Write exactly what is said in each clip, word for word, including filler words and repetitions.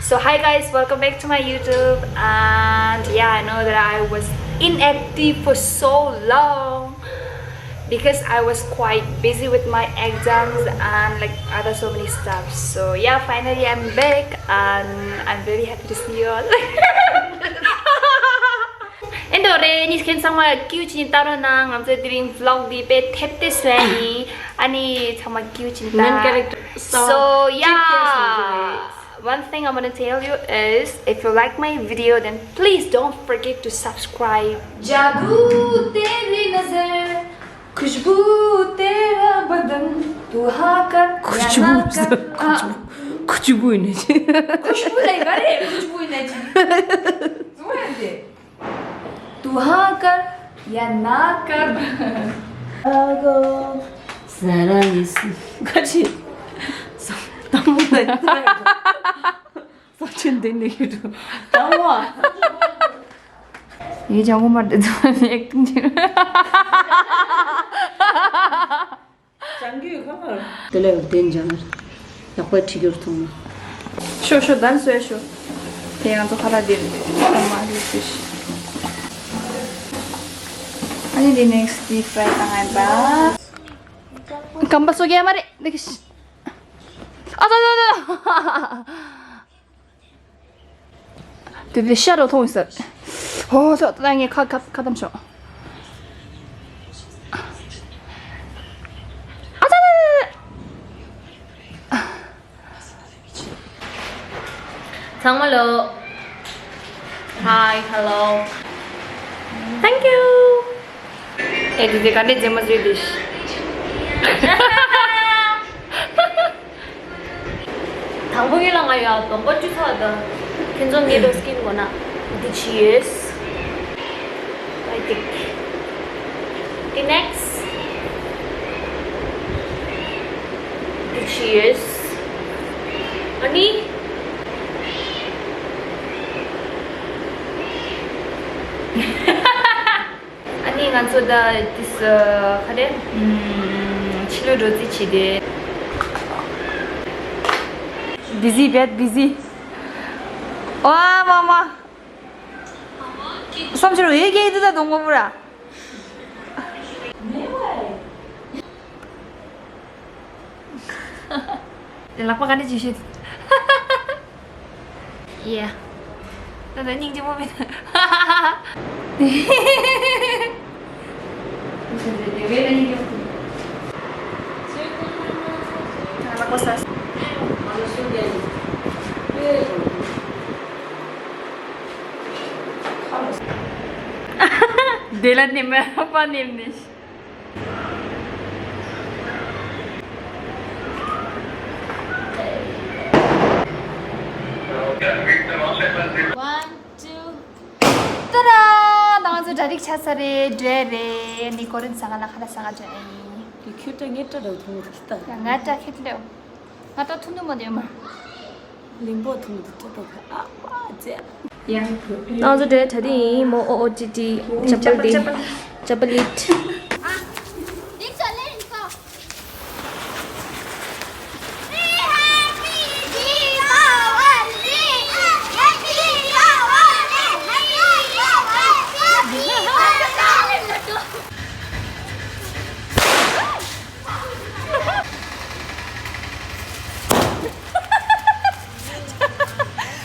So hi guys, welcome back to my YouTube. And yeah, I know that I was inactive for so long because I was quite busy with my exams and like other so many stuff. So yeah, finally I'm back and I'm very happy to see you all. ཨེ་འདྲ་རེད། ཉིས་ཁན་ཚང་མ་ཀྱུ་ཅིན་ཏ་རོ་ན། ང་ཚོའི་དེ་རིང་vlog འདི་དཔེ་ཐེབས་ཏེ་སོན་ནི། ཨ་ནི་ཚང་མ་ཀྱུ་ཅིན་ཏ། Main character. So, so yeah, one thing I want to tell you is, if you like my video, then please don't forget to subscribe. जादू तेरी नजर, खुशबू तेरा बदन, तू हाँ कर या ना कर। खुशबू, खुशबू, खुशबू ही नहीं। खुशबू नहीं करे, खुशबू ही नहीं। तू है दे। तू हाँ कर या ना कर। सारा यीशु। कच्ची। तमु दे। सचिन दिन नहीं किटू। तमु। ये जाऊँ मत दे, तो acting। སྦྱང་རྒྱུ་ཡོད་ཁ་ཁར། དེ་ལས་བརྟེན་སྦྱང་ཡག་པ་བྲིས་རྒྱུར་མཐོང་ན། ཤོ་ཤོ་dance་བྱས་ཤོ། དེ་ང་ཚོ་ཁ་ལག་འདིར་ཐོག་མ་རེད་ཤོ་ཤི། ཨ་ནི་འདི་next deep fry་བཏང་ཡིན་པ། སྐམ་པ་སོ་རྒྱ་མ་རེད་འདི་གི་ཤི། ཨ་ཙ་ཙ་ཙ། དེ་དེ་ཤ་རུ་མཐོང་ཡོད་ས། ཧོ་ཐོ་ད་ངས་ཁ་ཁ་ཁ་བཏམ་ཤོག་ཨ་ཙ་ཙ་ཙ། ཚང་མ་ལོ། Hi, hello. Thank you. ཨེ་དེ་དེ་ག་འདྲས་མཛེས་མ་བཟོས་དེ། དང་པོ་ཡིན་ལ་ང་ཡ་གདོང་པ་བཅུ་ཚོགས་དང་། ཁྱེད་ཚོ་ངའི་རོ་སྐྱིན་གོ་ན་འདི་ཆི་ཡོད། I think the next འདི་ཆི་ཡོད། ཨ་ནི། ཨ་ནི་ང་ཚོ་ད་this ག་རེ། ཕྱི་ལོགས་འགྲོ་རྩིས་བྱས་ཏེ། Busy, bad busy. ཨ་མ་མ། བསམ་ཕྱིར་འོས་སྐད་འདི་ད་གདོང་པོ་པོ་ར། དེ་ལག་པ་ག་འདྲ་ཅིག་ཤེས། Yeah. ད་ད་སྙིང་རྗེ་མོ་མེད། ལག་པ་ཟ། དེ་ལ་ནི་མ་པ་ནེམ་ནི། One, two. ཏཱ་ར། ང་ཚོ་གྲ་སྒྲིག་ཆགས་ཚར་རེད། འགྲོ་ཡ་རེད། ནི་གོ་རིན་ས་ག་ན་ཁ་ན་ས་ག་འགྲོ་ཡ་ཡིན། དེ་ཁྱོད་ཏྲ་ངའི་ཏྲ་ར་ཐུང་མོ་ཐུག་ཏ། ང་ཏྲ་ཁྱེད་ལེའོ། ང་ཏྲ་ཐུང་ཐུང་མོ་དེ་མ། ལིང་པོ་ཐུང་དུ་ཏྲ་ཏོ་ཁ་ཨ་པ་ཙེ། ཡང་། ང་ཚོ་འགྲོ་ཡ་གྲ་སྒྲིག་ཡིན། མོ་ཨོ་ཨོ་ཏི་ཏི། ཅ་པལ་ཏི། ཅ་པལ་ལིད།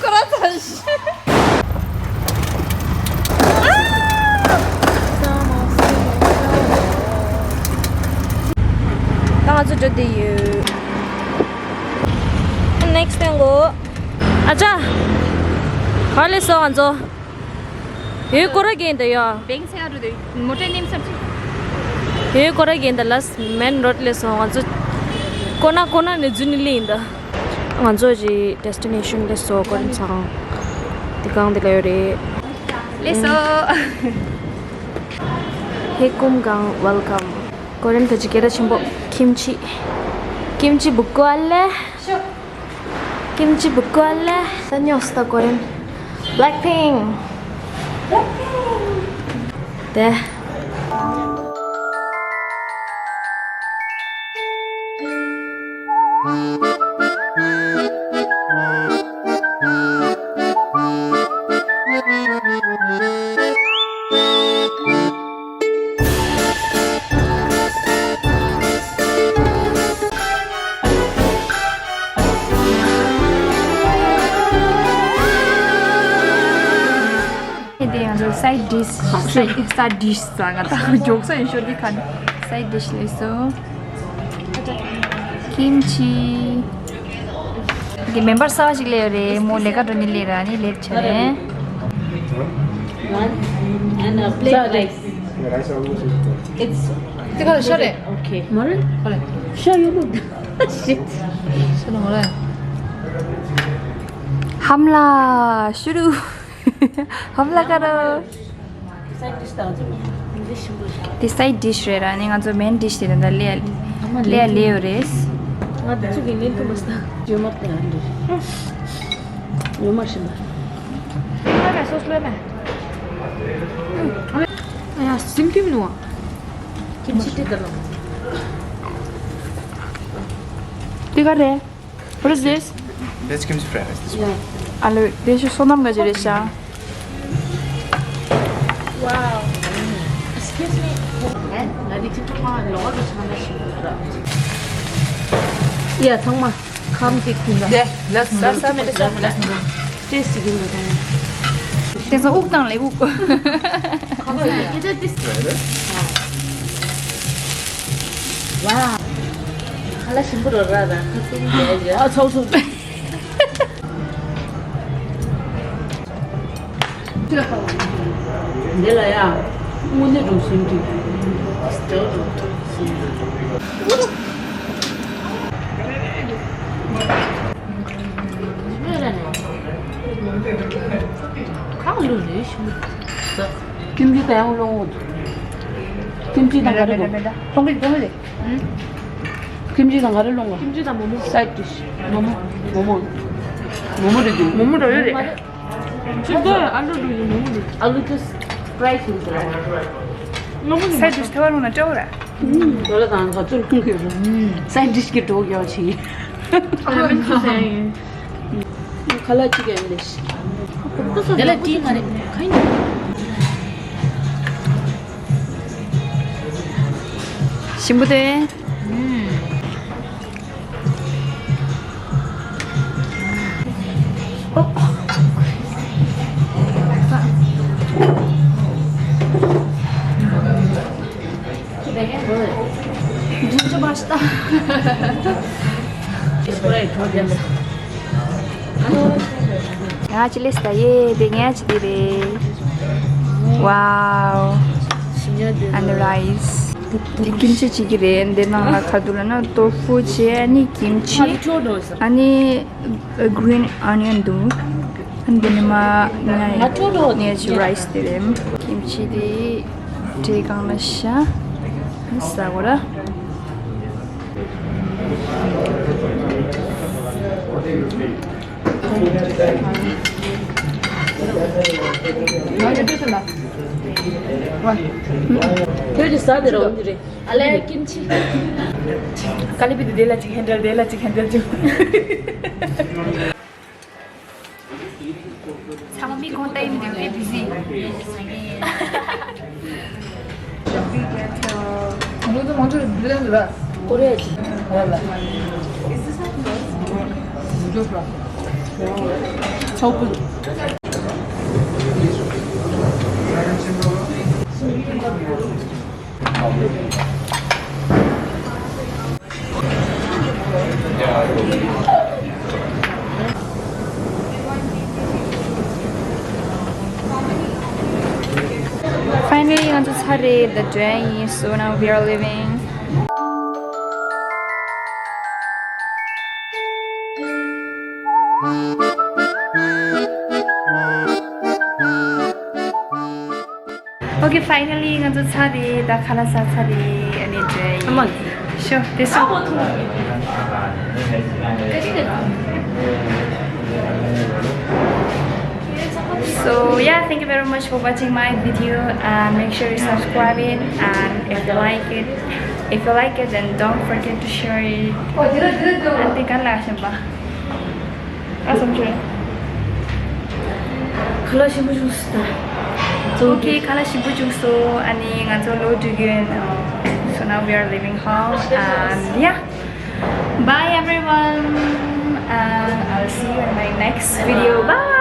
ཁོ་རང་ཚོ་ཤི། ད་ང་ཚོ་འགྲོ་བསྡད་ཡོད། Next time གོ། ཨ་ཅག་ག་ལེ་སོང་ང་ཚོ། ཡོད་ཀོ་ར་གེན་ད་ཡ། བེང་ཚེ་ཨ་རུ་དེ་མོ་ཊའི་ནེམ་སམ་ཅི། ཡོད་ཀོ་ར་གེན་ད་ལས་མེན་རོད་ལེ་སོང་ང་ཚོ། ཀོ་ན་ཀོ་ན་ནས་ཛུ་ནི་ལི་ཡིན་ད། ང་ཚོ་ཅི་ཌེ་སི་ཊི་ནེ་ཤན་ལེ་སོ་ཀོ་རིན་ཚང་། དེ་གང་དེ་ལ་ཡོད་རེད། ལེ་སོ། ཧེ་ཀུམ་གང་ཝེལ་ཀམ། ཀོ་རིན་ད་ཅི་སྐད་གྲགས་ཆེན་པོ་ཁིམ་ཆི། ཁིམ་ཆི་བུ་ཀོ་ལེ། ཤོ། ཀིམ་ཅི་བུ་ཀོ་ལེ། ད་ཉོ་སྟ་ཀོ་རེན། Blackpink། དེ། Side dish. Side dish ཟེར་ང་ད་མགྱོགས་ས་ཡིན་ཤོར་འདི་ཁ་ནས། Side dish ལས་སོ། Kimchi. འདི་མེམ་བར་གསར་པ་ཞིག་སླེབས་ཡོད་རེད། མོ་ལས་ཀ་འགྲོ་ནི་སླེབས་ར་ནི་ལེཊ་བྱས་རེད། One and a plate rice. It's, it's okay. Shit. ཧམ་ལ་ཤུ་རུ། ཧམ་ལ་ཀ་རོ། དེ་side dish རེད་ར། ནི་ང་ཚོ་main dish དེ་རེད། ད་ལེ་ལེ་ལེ་ཡོད་རེད། ང་ཚོ་གི་ནི་ཏུ་མ་སྟ། ཇོ་མ་ཏ་འདི། ཇོ་མ་ཤིན་པ། ང་ལ་སོ་སོ་ལ་མ། ཨ་ཡ་སིམ་ཀིམ་ནུ། ཀིམ་ཆི་ཏི་ད་ལ། དེ་ག་རེད། What is this? Veg kimchi fried rice, this one. ཨ་ལོ། དེ་ཤོ་སོ་ནམ་ག་ཅི་རེད་ཤག Wow. Excuse me. ང་འདི་ཅི་ཐོག་མ་ལོག་གི་ཆང་ན་ཞིག་ར། ཡ་ཚང་མ་ཁམ་ཅིག་ཁུན་ལ། ལས་ལས་ས་ས་མེད་ས་ལས་ཏེས་ཅིག་ཡིན་ལ། དེ་ཚོ་དབུགས་དང་ལས་དབུགས། ཁ་ལོ་ཡ། ཁྱེད་ཚོ་ཏིས། ཝ། ཁ་ལ་ཞིམ་པོ་རོ་ར་ར་ཁ་སེང་རྒྱལ་རྒྱལ། ཨ་ཚོགས་ཚོགས། འདི་ལ་ཡ། དངོས་གནས་འགྲོ་ཞིམ་གྱི། སྟོད་འགྲོ་ཞིམ་གྱི། ཁ་ལུ་རེ་ཞིམ་གྱི། ཀིམ་ཅི་དང་ཡང་ལོང་འོད། ཀིམ་ཅི་དང་ག་རེ་དགོས། ཏོང་ཀི་ཏོང་ཀི་རེད། ཀིམ་ཅི་དང་ག་རེ་ལོང་ག་ཀིམ་ཅི་དང་མོ་མོ། སའིཌ་ཌིཤ། མོ་མོ། མོ་མོ། མོ་མོ་རེད་འདུག་མོ་མོ་རེད་རེད། ཅི་འདོད་ཨ་ལུ་ལུ་ཡིན་མོ་མོ་རེད། ཨ་ལུ་ཅི་ཕྲའི་ཡིན་ཟེར། མོ་མོ་རེད། སའིཌ་ཌིཤ་ཐེ་བ་རུང་ན་སྤྲོ་བ་ར། ཨུམ། ཌོ་ལར་དང་ག་ཚོད་ཁུང་གི་རུང་། སའིཌ་ཌིཤ་གི་འགྲོ་རྒྱག་ཆེ། ཨ་ལུ་མིན་ཚོ་ཟེར་ཡིན། ཁ་ལག་ཅིག་ཡང་ལས། དེ་ལ་ཏི་མ་རེད། ཁ་ཡིན། ཞིམ་པོ་དེ། Ginger pasta. ང་ཅི་ལས་ད་ཡེ་དེ་ངས་ཅི་དེ་རེད། Wow. And the rice. དེ་ཀིམ་ཅི་ཅིག་གི་རེད། འདི་ནང་ལ་ཁ་ཐུག་ལ་ན་ཏོ་ཕུ་བྱས། ཨ་ནི་ཀིམ་ཅི། ཨ་ནི་green onion འདུག་ཨ་ནི་འདི་ནི་མ་ང་ངས་ཅི་rice དེ་རེད། ཀིམ་ཅི་དེ་ཏྲེ་གང་ལ་ཤ་ས་གོ་ར། ཁྱོད་ཀྱི་ཟ་དེ་ར་འོང་གི་རེད། ཨ་ལས་ཀིམ་ཆི། ཀ་ལི་པི་དེ་དེ་ལ་ཅིག་ཧན་ཌལ། དེ་ལ་ཅིག་ཧན་ཌལ་ཅིག་ཚང་མ་མི་གོང་ལྟ་ཡིན་འདུག་ཨེ་བི་ཟི། ཁོ་རེ་ཅི། ཚོགས་པ། Finally, ང་ཚོ་ཚར་རེད། The day is so now we are leaving. Okay, finally ང་ཚོ་ཚར་རེད། ད་ཁ་ལག་ཟ་ཚར་རེད། ཨ་ནི་འདྲ་ཡིན། ཨ་མ། Sure, this one. So yeah, thank you very much for watching my video, and make sure you subscribe it, and if you like it, if you like it, then don't forget to share it. And ཐུགས་རྗེ་ཆེ། ཨ་སོམ་ཆུ། ཁ་ལག་ཞིམ་པོ་བྱུང་སོང་ད། Okay, ཁ་ལག་ཞིམ་པོ་བྱུང་སོང་། ཨ་ནི་ང་ཚོ་ལོག་འགྲོ་གི་ཡིན། So now we are leaving home and yeah. Bye everyone. And I'll see you in my next video. Bye.